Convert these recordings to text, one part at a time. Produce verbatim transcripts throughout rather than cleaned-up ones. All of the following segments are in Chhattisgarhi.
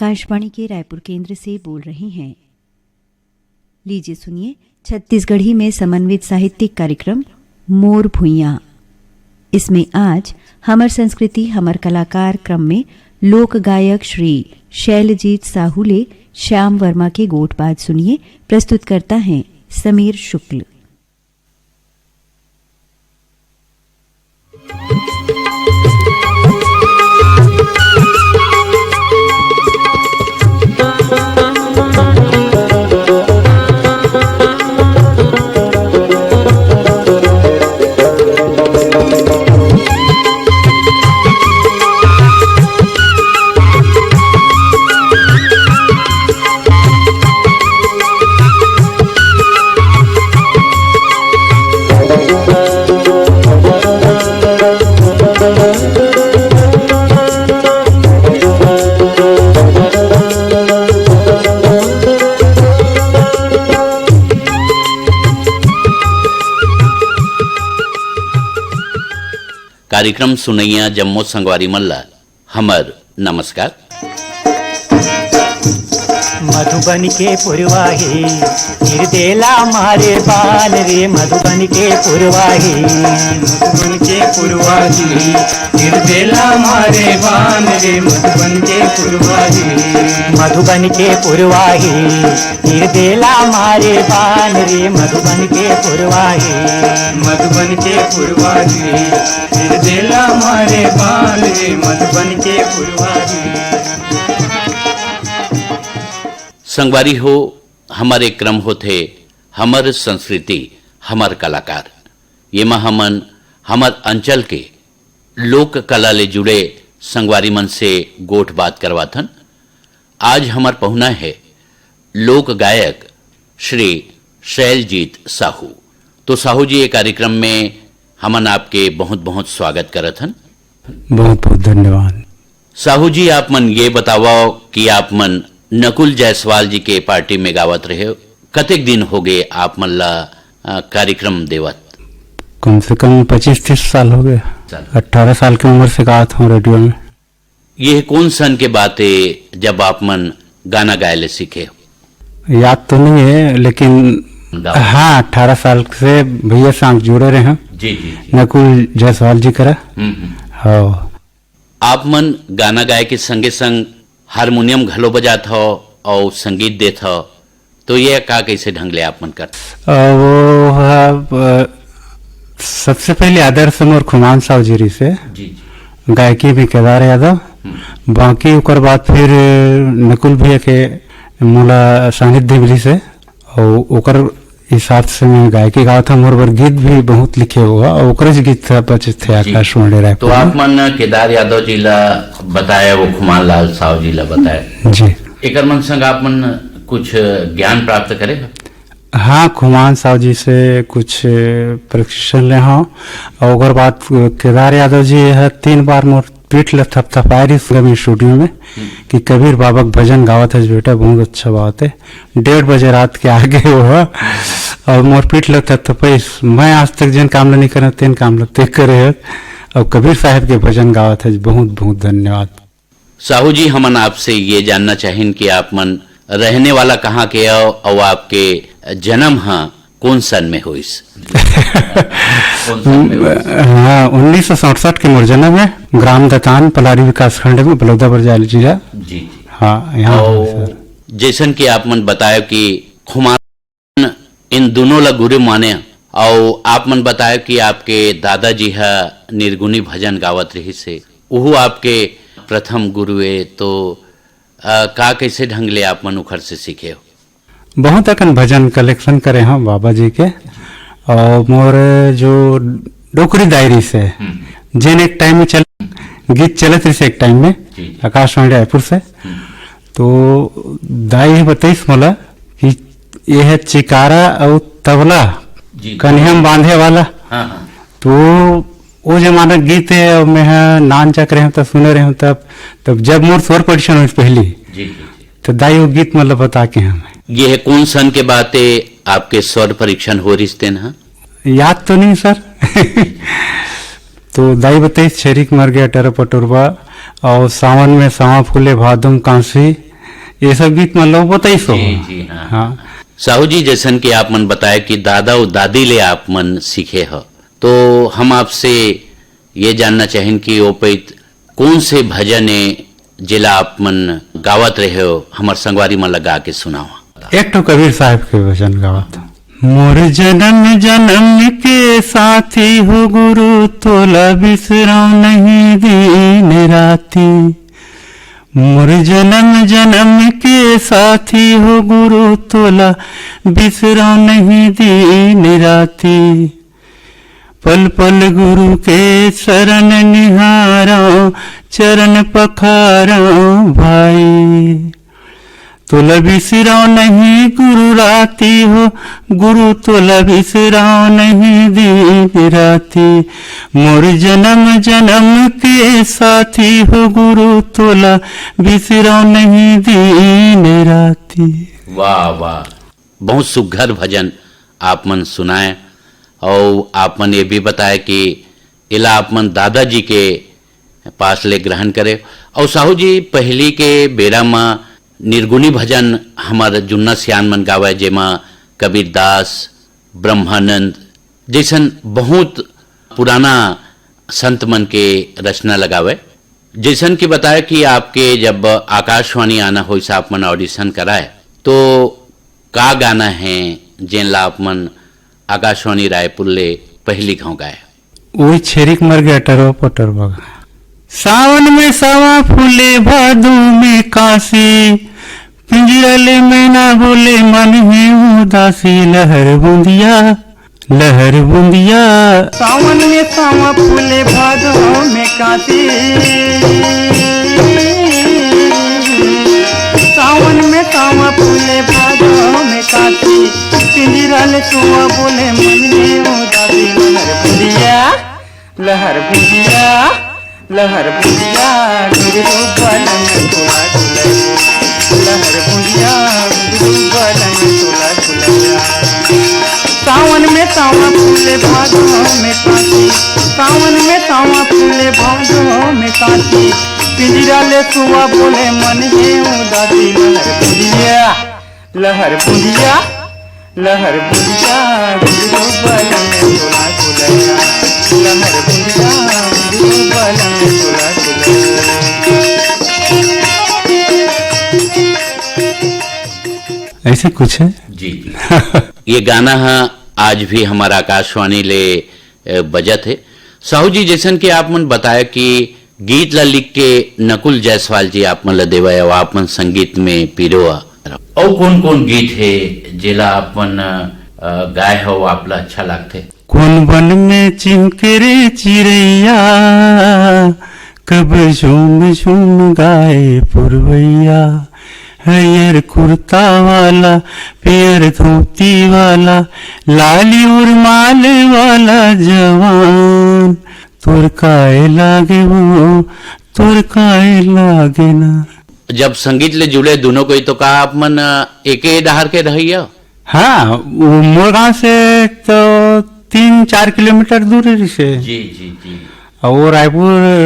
आकाशवाणी के रायपुर केंद्र से बोल रहे हैं। लीजिए सुनिए छत्तीसगढ़ी में समन्वित साहित्यिक कार्यक्रम मोर भुइयां। इसमें आज हमर संस्कृति हमर कलाकार क्रम में लोक गायक श्री शैलजीत साहू ले श्याम वर्मा के गोठ बात सुनिए। प्रस्तुतकर्ता हैं समीर शुक्ल। कार्यक्रम सुनइया जम्मो संगवारी मन ला हमर नमस्कार। मधुबन के पुरवाही, हिरदेला मारे बान रे, मधुबन के पुरवाही। मधुबन के पुरवाही, हिरदेला मारे बान रे, मधुबन के पुरवाही। मधुबन के पुरवाही, हिरदेला मारे बान रे, मधुबन के पुरवाही। मधुबन के पुरवाही, हिरदेला मारे बान रे, मधुबन के पुरवाही। संगवारी हो, हमर एक क्रम होथे, हमर संस्कृति, हमर कलाकार। येमा हमन हमर अंचल के लोक कला ले जुड़े संगवारी मन से गोठ बात करवाथन। आज हमर पहुना है लोक गायक श्री शैलजीत साहू। तो साहू जी, ये कार्यक्रम में हमन आपके बहुत-बहुत स्वागत करत हन। बहुत-बहुत धन्यवाद। साहू जी, आप मन ये बतावव कि आप मन नकुल जायसवाल जी के पार्टी में गावत रहे हो, कतेक दिन हो गए आप मन ला, अ, कार्यक्रम देवत? कम से कम पच्चीस तीस साल हो गए। चल। अठारह साल की उम्र से गावत हूँ रेडियो में। ये कौन सन के बात है जब आप मन गाना गाए ले सीखे हो? याद तो नहीं है, लेकिन गाओ। हाँ, अठारह साल से भैया साथ जुड़े रहे हैं। जी, जी, जी। नकुल जायसवाल जी करा। हम्म, हम्म। हाँ। आप मन गाना गाए के संगे संग हारमोनियम घलो बजात हो और संगीत देत हो, तो ये का कैसे ढंग ले आप मन करत? अ, वो, अ, अ, सबसे पहले आदर्श मोर खुमान साहू जी से, जी, जी। गायकी में केदार यादव, हम्म। बाकी ओकर बाद फिर नकुल भैया के मोला सानिध्य मिली से, और ओकर हिसाब से मैं गायकी गावत हूँ। मोर बर गीत भी बहुत लिखे हुआ, और ओकरे से गीत सब बजथे जी। आकाशवाणी रायपुर तो में। आप मन केदार यादव जी ला बताया, वो खुमान लाल साहू जी ला बताया। जी। एकर मन संग आप मन कुछ ज्ञान प्राप्त करे हो? हाँ, खुमान साहू जी से कुछ प्रशिक्षण ले हूँ। और ओकर बाद केदार यादव जी है, तीन बार मोर पीठ ल थपथपाए रहिस गमी स्टूडियो में कि कबीर बाबा के भजन गावत हस बेटा, बहुत अच्छा बात है। डेढ़ बजे रात के आगे वो ह, और मोर पीठ ल थपथपाइस। मैं आज तक जेन काम ल नहीं करना, तेन काम ल ते करे हस, और कबीर साहब के भजन गावत हस। बहुत बहुत धन्यवाद। साहू जी, हमन आपसे ये जानना चाहिन कि आप मन रहने वाला कहाँ के हो और आपके जन्म ह कौन सन में होइस? कौन सन में होइस? हाँ, उन्नीस सौ सड़सठ के मोर जन्म है, ग्राम दतान, पलारी विकासखंड में, बलौदा बरजाल जिला। जी, जी। हाँ, यहाँ और होइस, सर। जैसन कि आप मन बतायो कि खुमान इन दोनों ला गुरु माने, और आप मन बतायो कि आपके दादाजी ह निर्गुणी भजन गावत रहिस हे, उहू आपके प्रथम गुरु ए, तो, अ, का कैसे ढंग ले आप मन उखर से सीखे हो? बहुत अकन भजन कलेक्शन करे हंव बाबा जी के, और मोर जो डोकरी दाई रहिस हे, हम्म। जेन एक टाइम में चल, गीत चलत रहिस हे एक टाइम में, जी, जी। आकाशवाणी रायपुर से, हम्म। तो दाई ह बताइस मोला कि ये है चिकारा और तबला, जी। कनिहा में बांधे वाला। हाँ, हाँ। तो वो जमाना के गीत है, और मैं ह नान चक रहे हूँ, तब सुने रहे हूँ, तब, तब जब मोर स्वर परीक्षण होइस पहली, जी, जी, जी। तो दाई वो गीत मतलब बता के हमें। ये है कौन सन के बात है, आपके स्वर परीक्षण हो रिस तेन ह? याद तो नहीं सर। तो दाई बताइस, छेरी के मर गया टरा पटोरवा, और सावन में सावा फूले भादो में कांसी, ये सब गीत मन ला वो बताइस हो। जी, जी, हाँ। हाँ। साहू जी, जैसन कि आप मन बताए कि दादा अउ दादी ले आप मन सीखे हो, तो हम आपसे ये जानना चाहेन कि ओ पइत कौन से भजन ए, जेला आप मन गावत रहे हो, हमर संगवारी मन ला गा के सुनाओ। एक ठो कबीर साहब के भजन गावत। मोर जन्म जन्म के साथी हो गुरु, तोला बिसरव नहीं दिन राती। मोर जन्म जन्म के साथी हो गुरु, तोला बिसरव नहीं दिन राती। पल पल गुरु के शरण निहारव, चरण पखारव भाई। तोला बिसरव नहीं गुरु राती हो, गुरु तोला बिसरव नहीं दिन राती। मोर जन्म जन्म के साथी हो गुरु, तोला बिसरव नहीं दिन राती। वाह, वाह, बहुत सुघर भजन आप मन सुनाए, अउ आप मन ये भी बताए कि एला आप मन दादाजी के पास ले ग्रहण करे। अउ साहू जी, पहिली के बेरा म निर्गुणी भजन हमर जुन्ना सियान मन गावय, जेमा कबीरदास, ब्रह्मानंद जैसन बहुत पुराना संत मन के रचना लगावय। जैसन कि बताया कि आपके जब आकाशवाणी आना होइस, आप मन audition कराए, तो का गाना है जेन ला आप मन आकाशवाणी रायपुर ले पहली घाव गाए? ओही छेरिक मर गया टरवा पटरवा। सावन में सावा फूले, भादों में कांसी, पिंजरा ले मैना बोले, मन है उदासी। लहर बूंदिया, लहर बूंदिया। सावन में सावा फूले, भादों में कांसी। सावन में सावा फूले, भादों में कांसी। पिंजरा ले सुआ बोले, मन में उदासी। लहर बूंदिया, लहर बूंदिया, लहर बूंदिया, गुरु बलम तोला गुलैया। लहर बूंदिया, गुरु बलम तोला गुलैया। सावन में सावा फूले, भादों में कांसी। सावन में सावा फूले, भादों में कांसी। पिंजरा ले सुआ बोले, मन है उदासी। लहर बूंदिया, लहर बूंदिया, लहर बूंदिया, गुरु बलम तोला गुलैया। लहर बूंदिया, गुरु बलम तोला गुलैया। ऐसे कुछ है। जी, जी। ये गाना हा आज भी हमारा आकाशवाणी ले अ, बजत हे। साहू जी, जइसन कि आप मन बताया कि गीत ला लिख के नकुल जायसवाल जी आप मन ला देवय अउ आप मन संगीत में पिरोवा। अउ कौन-कौन गीत हे जेला आप मन, अ, गाए हव, आप ला अच्छा लागथे? कोन बन में चिहुके रे चिरैया, कब झूम झूम गाए पुरवैया। हरियर कुर्ता वाला, पियर धोती वाला, लाली रुमाल वाला जवान, तोर काय लागे वो, तोर काय लागे ना। जब संगीत ले जुड़े दोनों कोई, तो का आप मन, अ, एके डहार के रहइया? हाँ, वो मोर गांव से तो तीन चार किलोमीटर दूर रहिसे। जी, जी, जी। अउ वो रायपुर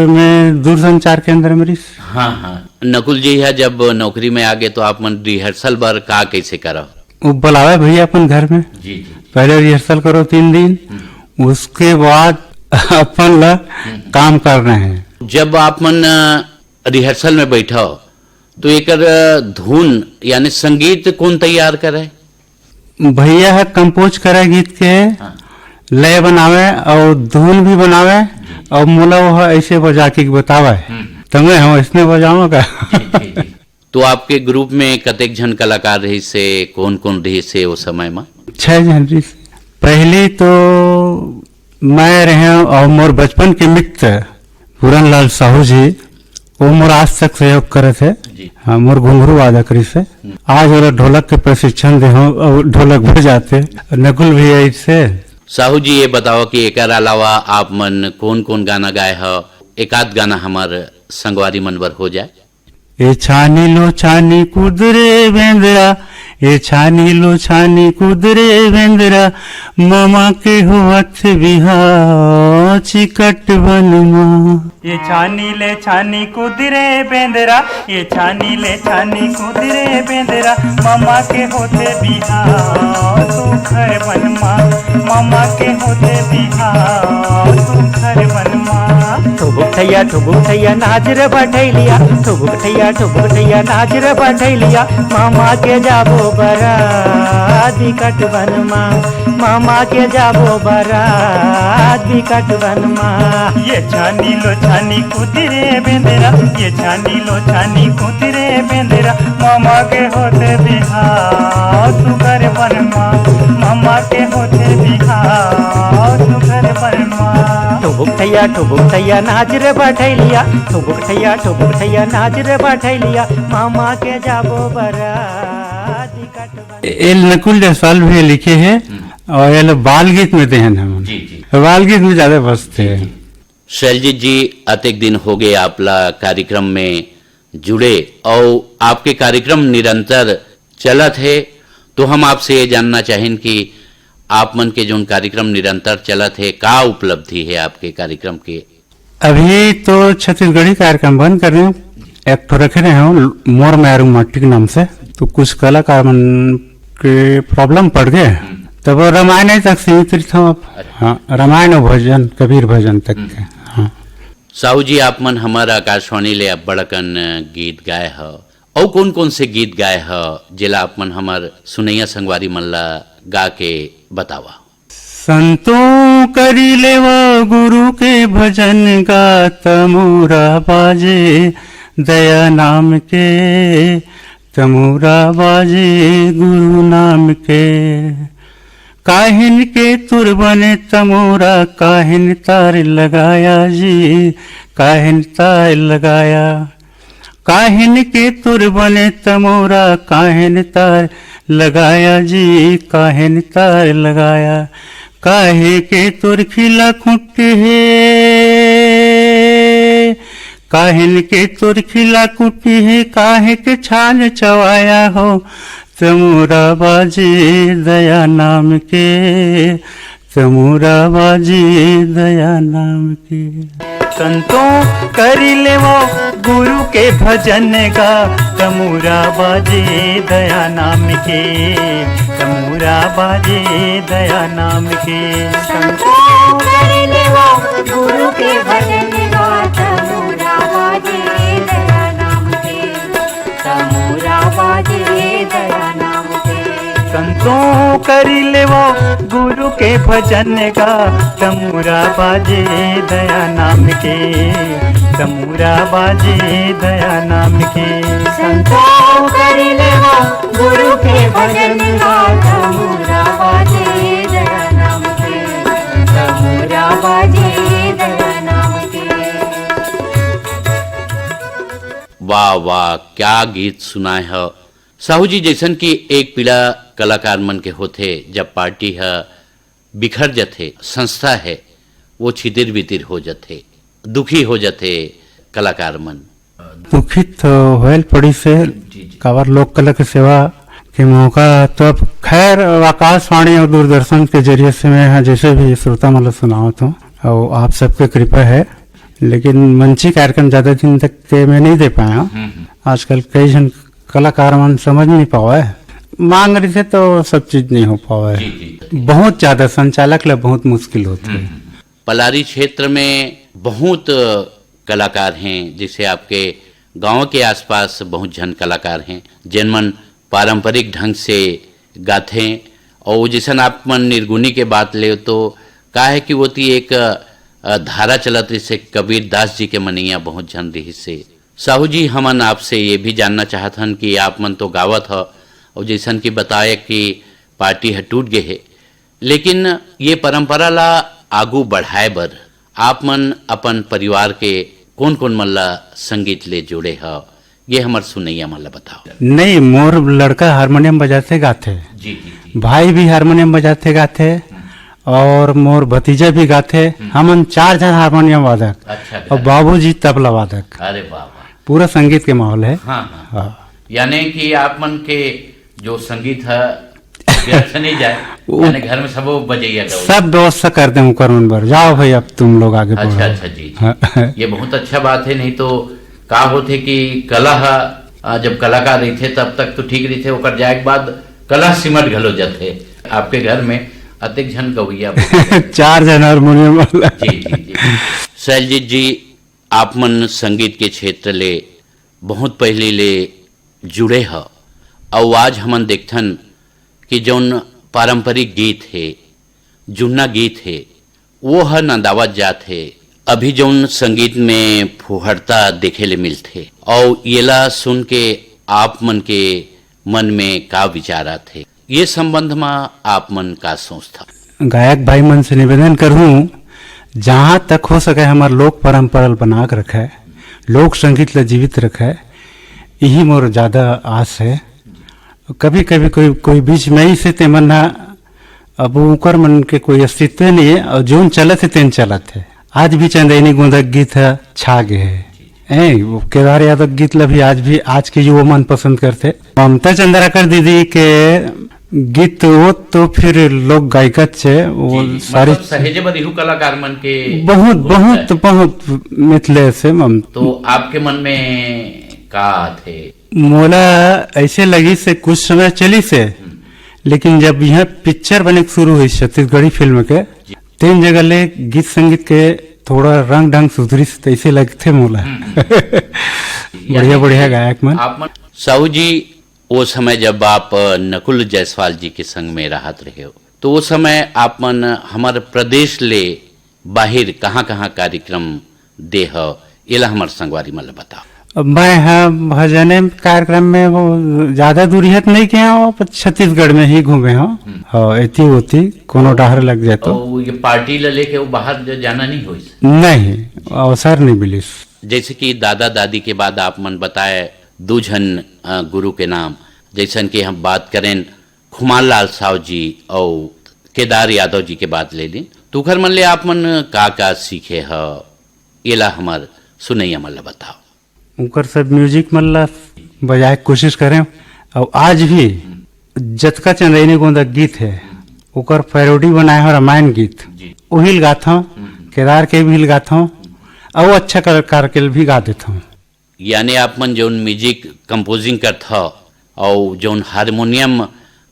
में दूरसंचार केंद्र में रहिस। हाँ, हाँ। नकुल जी हा जब नौकरी में आगे तो आप मन rehearsal बर का कइसे करव? वो बुलावे भैया अपन घर में। जी, जी, जी। पहले rehearsal करो तीन दिन, हम्म। उसके बाद अपन ला हम्म। काम करना है। जब आप मन, अ, rehearsal में बैठव तो एकर, अ, धुन यानी संगीत कौन तैयार करे? भैया ह compose करे गीत के, हाँ। लय बनावे अउ धुन भी बनावे, जी। अउ मोला वो ह ऐसे बजा के बतावे, हम्म। त मैं हम ऐसने बजाऊँ का? जी, जी, जी। तो आपके group में कतेक झन कलाकार रहिसे, कौन-कौन रहिसे वो समय में? छह झन रहिसे। पहली तो मैं रहे अउ मोर बचपन के मित्र पूरन लाल साहू जी, वो मोर आज तक सहयोग करत हे। जी। हाँ, मोर घुंघरू वादक रहिसे। हम्म। आज ओला ढोलक के प्रशिक्षण दे हूँ, अउ ढोलक बजाथे। नकुल भी ऐसे। साहू जी, ये बताओ कि एकर अलावा आप मन कौन-कौन गाना गाए हो? एक आध गाना हमर संगवारी मन बर हो जाए। ए छानी लो छानी कूद रे बेंदरा, ए छानी लो छानी कूद रे बेंदरा, ममा के होवत बिहान। चिकट बन मा। ये छानी ले छानी कुदरे बेंदरा, ये छानी ले छानी कुदरे बेंदरा, मामा के होते बिहाव सुघर बन मा, मामा के होते बिहाव सुघर बन मा। ठुबुक ठैया, ठुबुक ठैया, नाच रे बठैलिया, ठुबुक ठैया, ठुबुक ठैया, नाच रे बठैलिया, मामा के जाबो बरात बिकट बन मा, मामा के जाबो बरात बिकट बन मा। ये छानी लो छानी कुदरे बेंदरा, ये छानी लो छानी कुदरे बेंदरा, मामा के होते बिहाव सुघर बन मा, मामा के होते बिहाव सुघर बन मा। ठुबुक ठैया, ठुबुक ठैया, नाच रे बठैलिया, ठुबुक ठैया, ठुबुक ठैया, नाच रे बठैलिया, मामा के जाबो बरात बिकट बन। एल नकुल जायसवाल भी लिखे हे और एल बाल गीत में देहन हमन। जी, जी। बाल गीत में ज्यादा बसथे। जी, जी। शैलजीत जी, अतेक दिन हो गए आपला कार्यक्रम में जुड़े और आपके कार्यक्रम निरंतर चलत हे, तो हम आपसे ये जानना चाहेन कि आप मन के जोन कार्यक्रम निरंतर चलत हे, का उपलब्धि है आपके कार्यक्रम के? अभी तो छत्तीसगढ़ी कार्यक्रम बंद कर रहे हैं, एक ठो रखे रहे हूँ मोर मैरू माटी के नाम से, तो कुछ कलाकार मन के प्रॉब्लम पड़ गए, तब रामायण तक सीमित रहिथंव अब। हाँ, रामायण और भजन, कबीर भजन तक के। हाँ। साहू जी, आप मन हमर आकाशवाणी ले अब्बड़ अकन गीत गाए ह, अउ कौन कौन से गीत गाए ह, जेला आप मन हमर सुनैया संगवारी मन ला गा के बतावा। संतों करी लेवा गुरु के भजन, गात मोरा बाजे दया नाम के, तमोरा बाजे गुरु नाम के। काहिन के तुर बने तमोरा, काहिन तार लगाया जी, काहिन तार लगाया। काहिन के तुर बने तमोरा, काहिन तार लगाया जी, काहिन तार लगाया। काहे के तुर खिला खुट हे, काहिन के तुर खिला खुट हे, काहे के छान चवाया हो। तमोरा बाजे दया नाम के, तमोरा बाजे दया नाम के। संतों करी लेवो गुरु के भजन गा, तमोरा बाजे दया नाम के, तमोरा बाजे दया नाम के। संतों करी लेवो गुरु के भजन गा, तमोरा बाजे दया नाम के, तमोरा बाजे दया नाम के। संतों करी लेवो गुरु के भजन गा, तमोरा बाजे दया नाम के, तमोरा बाजे दया नाम के। संतों करी लेवो गुरु के भजन गा, तमोरा बाजे दया नाम के, तमोरा बाजे दया नाम के। वाह, वाह, क्या गीत सुनाए हो। साहू जी, जैसन कि एक पीढ़ा कलाकार मन के होथे, जब पार्टी ह बिखर जथे, संस्था है, वो छितिर बितिर हो जथे, दुखी हो जथे कलाकार मन। दुखित तो होयल पड़ी से, जी, जी। काबर लोक कला के सेवा के मौका तो अब खैर आकाशवाणी और दूरदर्शन के जरिए से मैं यहाँ जैसे भी श्रोता मतलब सुनावत हूँ और आप सबके कृपा है, लेकिन मंची कार्यक्रम ज्यादा दिन तक के मैं नहीं दे पाया हूँ। हम्म, हम्म। आजकल कई झन कलाकार मन समझ नहीं पावे, मांग रहिथे तो सब चीज नहीं हो पावे। जी, जी। बहुत ज्यादा संचालक ले बहुत मुश्किल होथे। हम्म। पलारी क्षेत्र में बहुत कलाकार हैं, जैसे आपके गांव के आसपास बहुत झन कलाकार हैं, जेन मन पारंपरिक ढंग से गाथे। और जैसन आप मन निर्गुनी के बात ले तो का है कि वो ती एक, अ, धारा चलत रहिसे, कबीर दास जी के मनैया बहुत झन रहिसे। साहू जी, हमन आपसे ये भी जानना चाहत हन कि आप मन तो गावत ह, और जैसन कि बताए कि पार्टी ह टूट गे हे, लेकिन ये परंपरा ला आगू बढ़ाए बर आप मन अपन परिवार के कोन-कोन मन ला संगीत ले जोड़े ह, ये हमर सुनैया मन ला बताओ। नहीं, मोर लड़का हारमोनियम बजाथे, गाथे। जी, जी, जी। भाई भी हारमोनियम बजाथे, गाथे। हम्म। और मोर भतीजा भी गाथे। हम्म। हमन चार झन हारमोनियम वादक। अच्छा, और अच्छा। बाबूजी तबला वादक। अरे वाह, वाह। पूरा संगीत के माहौल है। हाँ, हाँ। हाँ। यानी कि आप मन के जो संगीत है, व्यर्थ नहीं जाए। वो यानी घर में सबो बजैया गावई। सब व्यवस्था कर दें ओकर मन बर, जाओ भाई, अब तुम लोग आगे अच्छा, बढ़ो। अच्छा, जी, जी। हाँ। ये बहुत अच्छा बात है। नहीं तो का होथे कि कला ह, आ, जब कलाकार रहिथे तब तक तो ठीक रहिथे, ओकर जाए के बाद कला सिमट घलो जाथे। आपके घर में अतेक झन गवैया चार झन हारमोनियम वाला। जी, जी, जी। शैलजीत जी, आप मन संगीत के क्षेत्र ले बहुत पहिली ले जुड़े ह, अउ आज हमन देखथन कि जौन पारंपरिक गीत हे, जुन्ना गीत हे, वो ह नंदावत जात हे। अभी जौन संगीत में फुहड़ता देखे ले मिलथे, अउ येला सुन के आप मन के मन में का विचार आथे, ये संबंध म आप मन का सोचथव? गायक भाई मन से निवेदन करहूं, जहां तक हो सके हमर लोक परंपरा ल बना के रखे, लोक संगीत ल जीवित रखे, यही मोर ज्यादा आस है। कभी-कभी कोई, कोई बीच में ही से तेमन ह, अब ओकर मन के कोई अस्तित्व नहीं है, और जोन चलत है, तेन चलत है। आज भी चंदैनी गोंदा के गीत ह छा गे है। ए, वो केदार यादव के गीत ल भी आज भी आज के युवा मन पसंद करथे। ममता चंद्राकर दीदी के गीत वो तो फिर लोक गायिका छे, वो जी, सारी मतलब सहेजे बर इहू कलाकार मन के बहुत, होता बहुत, है। बहुत मिथले से मम- तो आपके मन में का आथे? मोला ऐसे लगी से कुछ समय चली से, हम्म। लेकिन जब यहाँ पिक्चर बने के शुरू हुई छत्तीसगढ़ी फिल्म के, जी। तेन जगह ले गीत संगीत के थोड़ा रंग ढंग सुधरी से तैसे लगथे मोला। हम्म, हम्म। बढ़िया, यानी बढ़िया कि गायक मन। आप मन साहू जी, वो समय जब आप नकुल जायसवाल जी के संग में रहत रहे हो, तो वो समय आप मन हमर प्रदेश ले बाहिर कहाँ-कहाँ कार्यक्रम दे हव, एला हमर संगवारी मन ल बताओ। अब मैं ह भजने कार्यक्रम में वो ज्यादा दूरिहा त नहीं गया हूँ, पर छत्तीसगढ़ में ही घूमे हूँ। हम्म। हाँ, एती ओती कोनो डहर लग जाए तो। और ये पार्टी ल लेके वो बाहर जो जाना नहीं होइस? नहीं, अवसर नहीं मिलिस। जैसे कि दादा दादी के बाद आप मन बताए दू झन, अ, गुरु के नाम, जैसन कि हम बात करें खुमान लाल साव जी अउ केदार यादव जी के बात ले ली, तो उखर मन ले आप मन का का सीखे ह, एला हमर सुनैया मन ल बताओ। उनकर सब म्यूजिक मन ला बजाए के कोशिश करें, और आज भी जतका चंदैनी गोंदा गीत है, ओकर पैरोडी बनाए हो रामायण गीत, जी। ओही ल गाथों, हम्म। केदार के भी ल गाथों, और अच्छा कलाकार के भी गा देथों। यानी आप मन जौन म्यूजिक कंपोजिंग करत हव और जौन हारमोनियम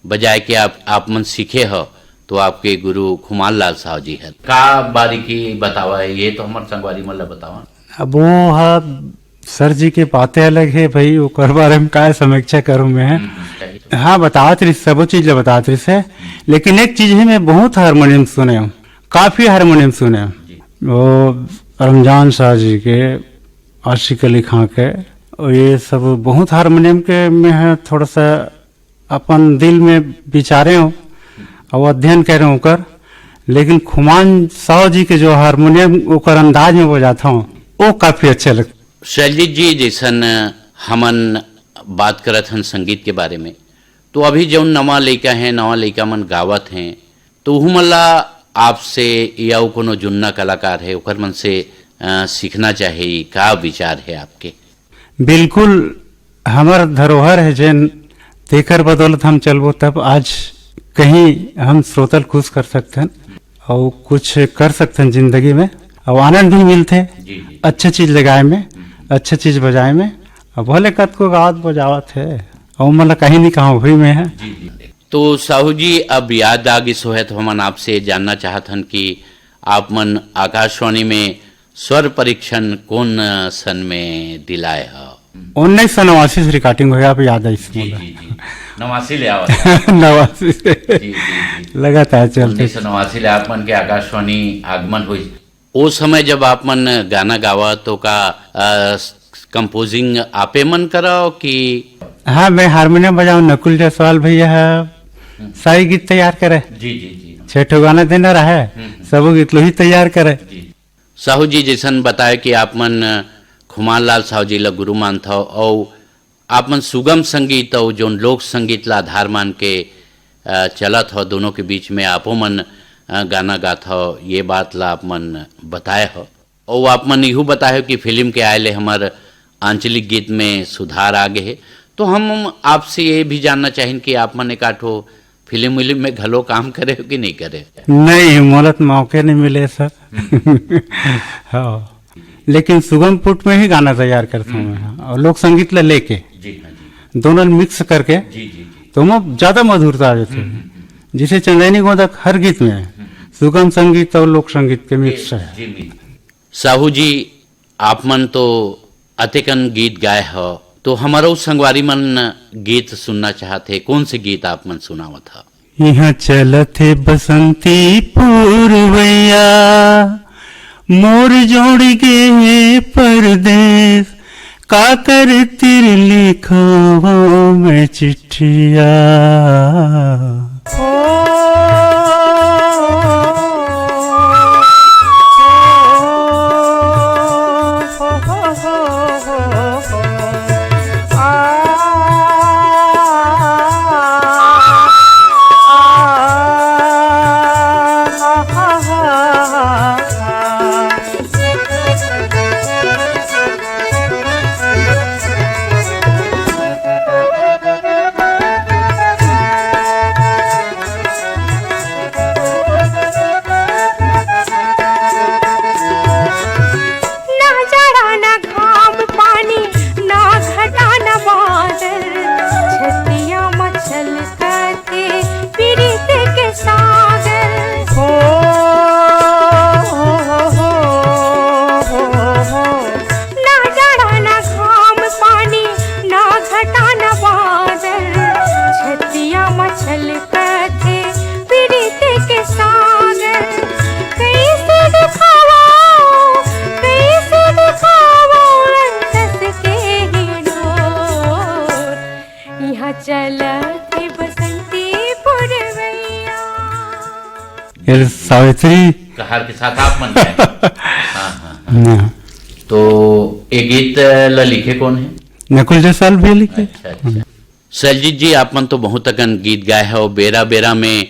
बजाए के आप, आप मन सीखे हव, तो आपके गुरु खुमान लाल साव जी हर। का बारीकी बतावा है, ये तो हमर संगवारी मन ला बतावा। अब वो हा सर जी के बातें अलग है भाई, ओकर बारे में काय समीक्षा करूं मैं। हम्म, हम्म, सही। हाँ, बतावत रहिस, सबो चीज ला बतावत रहिस है, लेकिन एक चीज है, मैं बहुत हारमोनियम सुने हूँ, काफी हारमोनियम सुने हूँ। जी। वो रमजान शाह जी के, आशिक अली खां के, और ये सब बहुत हारमोनियम के मैं है थोड़ा सा अपन दिल में विचारे हूँ और अध्ययन करे हूँ ओकर, लेकिन खुमान साव जी के जो हारमोनियम ओकर अंदाज में बजाता हूँ, वो काफी अच्छा लगता। शैलजीत जी, जैसन हमन बात करत हन संगीत के बारे में, तो अभी जौन नवा लइका हैं, नवा लइका मन गावत हैं, तो उहू मन ला आपसे या वो कोनो जुन्ना कलाकार है, ओकर मन से, अ, सीखना चाही, का विचार है आपके? बिल्कुल, हमर धरोहर है जेन, तेकर बदौलत हम चलबो, तब आज कहीं हम श्रोता ल खुश कर सकथन और कुछ कर सकथन जिंदगी में, और आनंद भी मिलथे। जी, जी। अच्छा चीज लगाए में, हम्म। अच्छा चीज बजाए में, और भले कतको गावत बजावत है, और मतलब कहीं नहीं कहा वही में है। जी, जी। तो साहू जी, अब याद आ गिस होहे, तो हमन आपसे जानना चाहत हन कि आप मन आकाशवाणी में स्वर परीक्षण कोन सन में दिलाए ह? उन्नीस सौ नवासी से रिकॉर्डिंग होया, अब याद आइस जी, मोला। जी, जी। नवासी ले आवत हे। नवासी से जी, जी, जी। लगातार चलते। उन्नीस सौ नवासी ले आप मन के आकाशवाणी आगमन होइस। ओ समय जब आप मन गाना गावा तो का, अ, कंपोजिंग आपे मन कराओ कि? हाँ, मैं हारमोनियम बजाऊं, नकुल जायसवाल भैया है, हम्म। साई गीत तैयार करे। जी, जी, जी। छह ठो गाना देना रहे, हम्म, हम्म। सबो गीत लोही तैयार करे। जी। साहू जी जैसन बताए कि आप मन खुमान लाल साहू जी ला गुरु मानथव अउ आप मन सुगम संगीत अउ जोन लोक संगीत ला आधार मान के, अ, चलत हव, दोनों के बीच में आपो मन, अ, गाना गाथव, ये बात ला आप मन बताए हव। अउ आप मन इहू बताए हव कि फिल्म के आए ले हमर आंचलिक गीत में सुधार आ गे हे। तो हम आपसे ये भी जानना चाहिन कि आप मन एकाठो फिल्म विल्म में घलो काम करे हो कि नहीं करे? नहीं, मोला तो मौके नहीं मिले सर। हाँ, लेकिन सुगम पुट में ही गाना तैयार करता हूँ मैं, हाँ। और लोक संगीत ला लेके जी, हाँ जी। दोनों मिक्स करके जी, जी, जी। तो वो ज्यादा मधुरता आ जाती है। हम्म, हम्म, हम्म। जैसे चंदैनी गोंदा हर गीत में है, सुगम संगीत और लोक संगीत के मिक्स है। जी, जी। साहू जी, आप मन तो अतेकन गीत गाए हो, तो हमरो संगवारी मन गीत सुनना चाहत हे। कौन से गीत आप मन सुनावत ह? इहाँ चलत हे बसंती पुरवैया, मोर जोड़ गे हे परदेस, का कर तिर लिखावं मैं चिट्ठिया। ना जाड़ा ना घाम पानी, ना घटा ना बादल, छतिया मचल कथे पीरित के सागर। हो, हो, हो, हो, हो, हो। ना जाड़ा ना घाम पानी, ना घटा ना बादल, छतिया मचल कथे पीरित के सागर। कैसे दिखावा, कैसे दिखावा अंतस के ही डोर। यहाँ चलत हे बसंती पुरवैया। यार सावित्री। कहार के साथ आप मन गए। हाँ, हाँ, हाँ। हाँ। तो ये गीत ला लिखे कौन है? नकुल जायसवाल भी लिखे। अच्छा, अच्छा। सैलजीत जी, आप मन तो बहुत अकन गीत गाए हो। बेरा बेरा में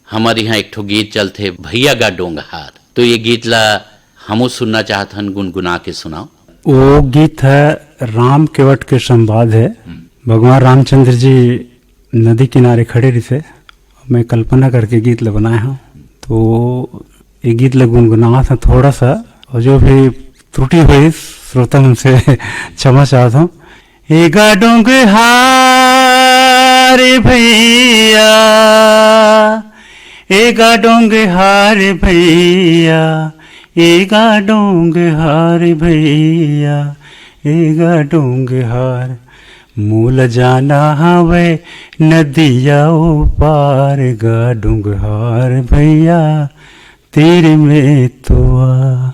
हमर यहाँ एक ठो गीत चलथे, भैया गा डोंगहार। तो ये गीत ला हमू सुनना चाहत हन, गुनगुना के सुनाओ। वो गीत है राम केवट के संवाद है। हम्म। भगवान रामचंद्र जी नदी किनारे खड़े रहिसे, मैं कल्पना करके गीत ल बनाए हूँ। तो ये गीत ल गुनगुनावत हूँ थोड़ा सा, और जो भी त्रुटि होइस श्रोता मन से क्षमा चाहत हूँ। ए गा डोंगहार भैया, ए गा डोंगहार भैया, ए गा डोंगहार भैया, ए गा डोंगहार। मोला जाना हवय नदिया ओ पार, गा डोंगहार भैया, तीर में तो आ।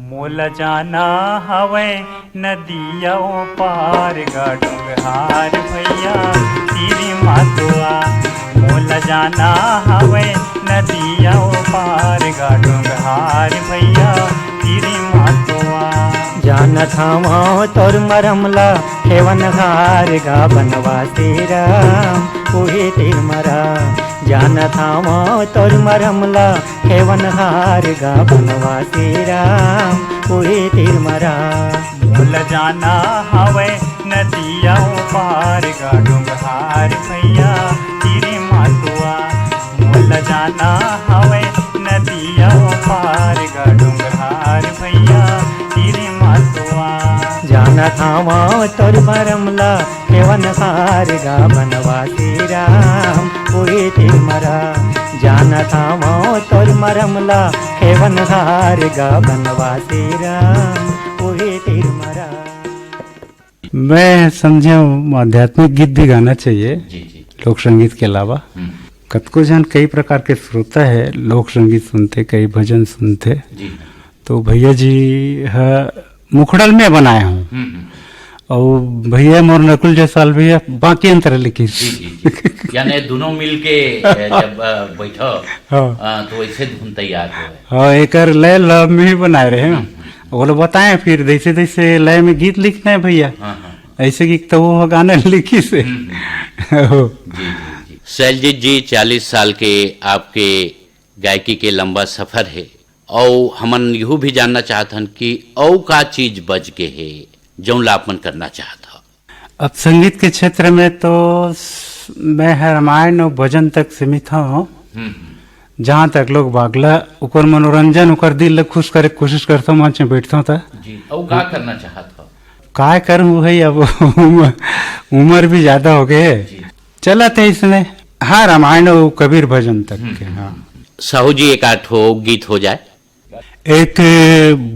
मोला जाना हवय नदिया ओ पार, गा डोंगहार भैया, तीर मा तो आ। मोला जाना हवय नदिया ओ पार, गा डोंगहार भैया, तीर मा तो आ। जानत हवं तोर मरम ला, खेवनहार गा बनवासी राम, उही तीर मरा। जानत हवं तोर मरम ला, खेवनहार गा बनवासी राम, उही तीर मरा। मोला जाना हवय नदिया ओ पार, गा डोंगहार भैया, तीर मा तो आ। मोला जाना हवय नदिया ओ पार, गा डोंगहार भैया, तीर मा तो आ। जानत हवं तोर मरम ला, खेवनहार गा बनवासी राम, उही तीर मरा। जानत हवं तोर मरम ला, खेवनहार गा बनवासी राम, उही तीर मरा। मैं समझे हूँ, आध्यात्मिक गीत भी गाना चाहिए जी, जी। लोक संगीत के अलावा। हम्म। कतको झन कई प्रकार के श्रोता है, लोक संगीत सुनथे, कई भजन सुनथे। जी। तो भैया जी ह मुखड़ा ल मैं बनाए हूँ। हम्म, हम्म। अउ भैया मोर नकुल जायसवाल भैया बाकी अंतर लिखिस। जी, जी, जी। यानी दोनों मिलके, अ, जब, अ, बैठो, हाँ। अ, तो वैसे धुन तैयार होवे। हाँ, एकर लय ल मैं ही बनाए रहे हूँ। हम्म, हम्म। वो लोग बताए फिर जैसे जैसे लय में गीत लिखना है भैया, हाँ, हाँ। ऐसे कि तो वो गाना लिखिस हे। हम्म, हम्म। हो। जी, जी, जी। सैलजीत जी, चालीस साल के आपके गायकी के लंबा सफर है, अउ हमन यहू भी जानना चाहत हन कि अउ का चीज बच गे हे, जौन ला आप मन करना चाहत हो? अब संगीत के क्षेत्र में तो स-, मैं ह रामायण अउ भजन तक सीमित हवं। हम्म, हम्म। जहाँ तक लोग बागला ओकर मनोरंजन, ओकर दिल ल खुश करे के कोशिश करथों, मंच में बैठथों त। जी, अउ का करना चाहत हो? काय करूँ भाई, अब उम्र, उम्र भी ज्यादा हो गए। जी। चलत हे इसने, हाँ, रामायण अउ कबीर भजन तक हम्म, के, हम्म, हाँ। हम्म। साहू जी, एक आध ठो गीत हो जाए। एक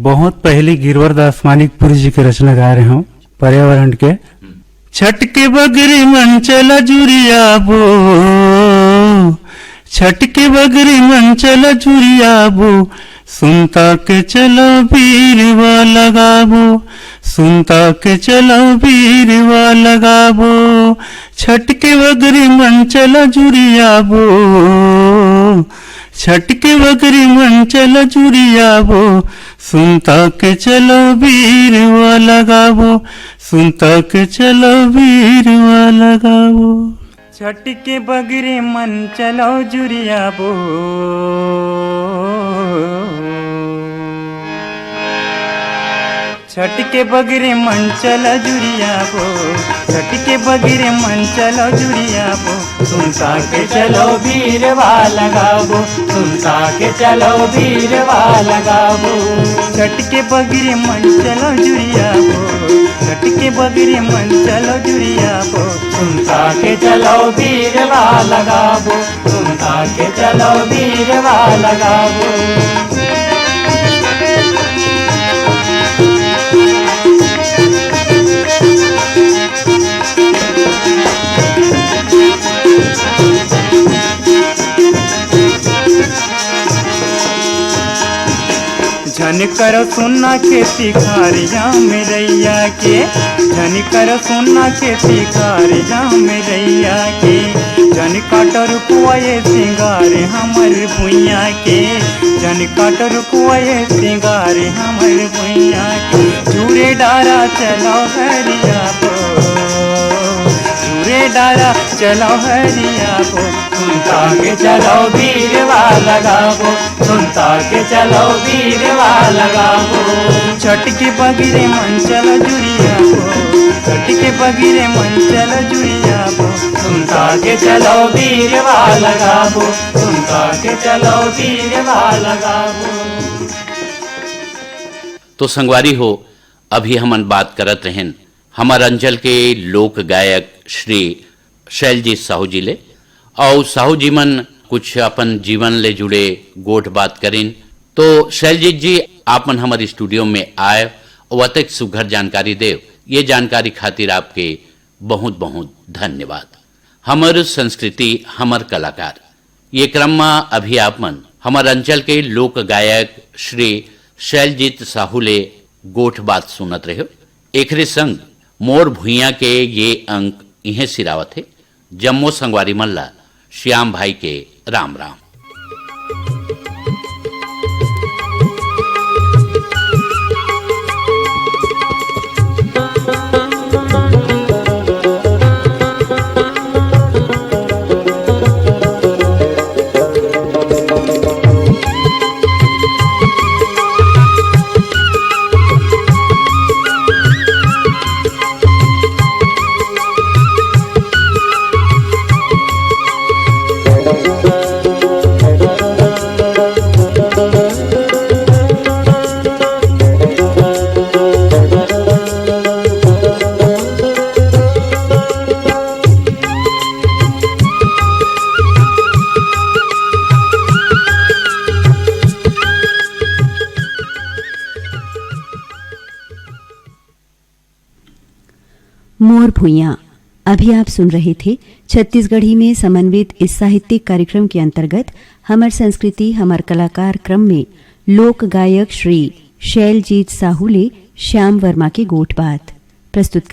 बहुत पहली गिरवर दास मानिकपुरी जी के रचना गा रहे हूँ, पर्यावरण के। छटके बगरी मन चला जुरियाबो, छटके बगरी मन चला जुरियाबो, सुनता के चलो बीरवा लगाबो, सुनता के चलो बीरवा लगाबो। छटके बगरी मन चला जुरियाबो, छटके बगरी मन चला जुरियाबो, सुनता के चलो बीरवा लगाबो, सुनता के चलो बीरवा लगाबो। छटके बगरी मन चलो जुरियाबो, छटके बगरी मन चलो जुरियाबो, छटके बगरी मन चलो जुरियाबो, सुनता के चलो बीरवा लगाबो, सुनता के चलो बीरवा लगाबो। छटके बगरी मन चलो जुरियाबो, छटके बगरी मन चलो जुरियाबो, सुनता के चलो बीरवा लगाबो, सुनता के चलो बीरवा लगाबो। झन कर सोना खेती खारिया में रैया के, झन कर सोना खेती खारिया में रैया के, झन काट रुकवा ये सिंगार हमर भुइया के, झन काट रुकवा ये सिंगार हमर भुइया के। चूरे डारा चलो हरिया बो, चूरे डारा चलो हरिया बो, सुनता के चलो बीरवा लगाबो, सुनता के चलो बीरवा लगाबो। छटके बगरे मन चलो जुरियाबो, छटके बगरे मन चलो जुरियाबो, सुनता के चलो बीरवा लगाबो, सुनता के चलो बीरवा लगाबो। तो संगवारी हो, अभी हमन बात करत रहेन हमर अंचल के लोक गायक श्री शैलजीत साहू जी ले, अउ साहू जी मन कुछ अपन जीवन ले जुड़े गोठ बात करिन। तो शैलजीत जी, आप मन हमर स्टूडियो में आए अउ अतेक सुघर जानकारी देव, ये जानकारी खातिर आपके बहुत बहुत धन्यवाद। हमर संस्कृति, हमर कलाकार, ये क्रम म अभी आप मन हमर अंचल के लोक गायक श्री शैलजीत साहू ले गोठ बात सुनत रहे हो। एकरे संग मोर भुइयां के ये अंक इहें सिरावत हे। जम्मो संगवारी मन ला श्याम भाई के राम राम। मोर भुइयां। अभी आप सुन रहे थे छत्तीसगढ़ी में समन्वित इस साहित्यिक कार्यक्रम के अंतर्गत हमर संस्कृति हमर कलाकार क्रम में लोक गायक श्री शैलजीत साहू ले श्याम वर्मा के गोठ बात। प्रस्तुत